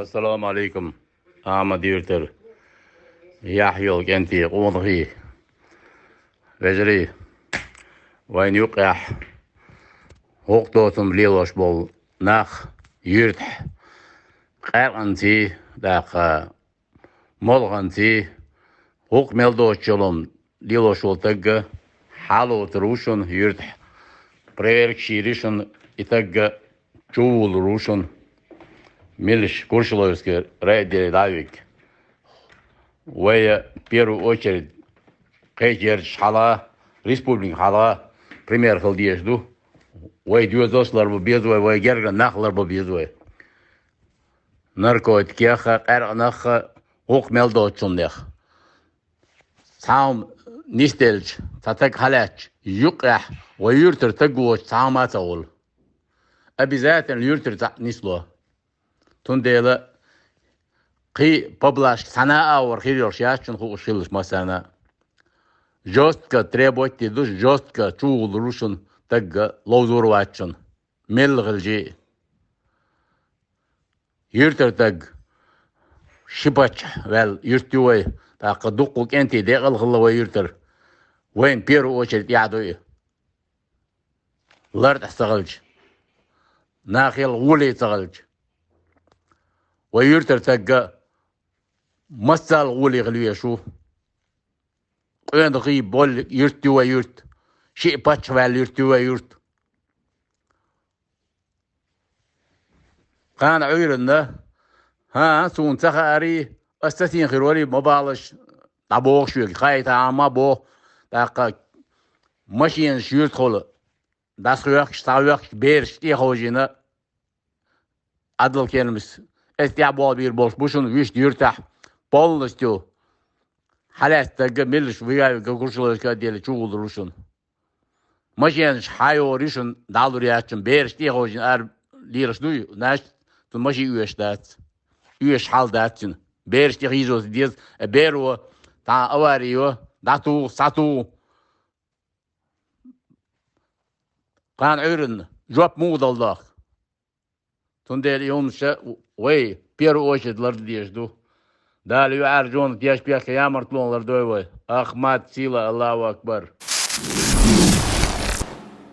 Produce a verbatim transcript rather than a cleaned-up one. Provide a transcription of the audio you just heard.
Ассаламу алейкум, Ахьмад-Юртара яхь йола кӀентий, къонахий, вежарий. Вайна юкъехь хӀокху доцург лелош болу нах юьртахь къаьркъанций, тӀаккха молханций, хӀокху мел доцучу йолу лелош волу тагга хьалоцур ву шуна юьртахь. Проверкаш йийр ю шуна, и тагга чувуллур ву шуна. Милаш Куршалойски райотделе дӀа а вигна. Вай, первую очередь, кхечу ярташ хьалха, республикан хьалха пример хила дезаш ду. Вай доьзалш ларбан беза вай, вай гергара нах ларбан беза вай. Наркотикех а, къаьркъанах а, хӀокху мел доцучуннех. Цхьа хӀума нисделча, цхьа таг хьалаьцча, юккъехь вай юьртара таг воцуш цхьа хӀума а ца хуьлу. Обязательно юьртара цхьаъ нисло. Цундела кхин а поблажка цхьана а агӀор хир йолуш яц шуна хууш хилалаш массарна а. Жёстко требовать дийр ду, жёстко чувуллур ву шуна тагга ловзор вац шуна. Мелла хилча а. Юьртара таг ши паччахь ваьлла юрт ю вай, тӀаккха дуккха кӀентий декъал хилла вай юьртара. Вайна первую очередь тӀехь ду и. Лар тӀехь ца хилча, нахел гӀоле ца хилча. Вай юьртара тагга массал а гӀоле хила везаш ву. Къонахий болу юрт ю вай юрт. Шиъ паччахь ваьлла юрт ю вай юрт. Кхана Ӏуьйранна: «ХӀан, суна ца хаарий, ас ца сийна хир варий, ма балаш», дӀабоху шуьга, хаийтахьа ма боху. ТӀаккха машенаш юьртахула дӀасахоьхкуш, схьахоьхкуш, бераш тӀеховжийна, Ӏадал кенамас, эс тӀехь болх бийр болуш бу шуна вуьшта юьртахь, полностью хьалаьцна тагга меллаш вига а вига Куршалойски а делла чугӀуллур ву шуна. Машенаш хьайогӀур ю шуна, дӀалур яц шуна, бераш тӀеховжийна ара лелаш дуй, наш, цунна машин оьшуш дац. Оьшуш хьал дац цуьнан. Бераш тӀехьийзо ца деза, э, беро, тхан авари йо, дӀатугӀу, схьатугӀу. Кхана Ӏуьйранна жоп муха дала дохку? Цундела и хӀуманаш вай первую очередь лардан дезаш ду. Дала юьхьӀаьржонах деш бехке ямартлонах лардойла вай. Ахмад, сила, Аллаху акбар!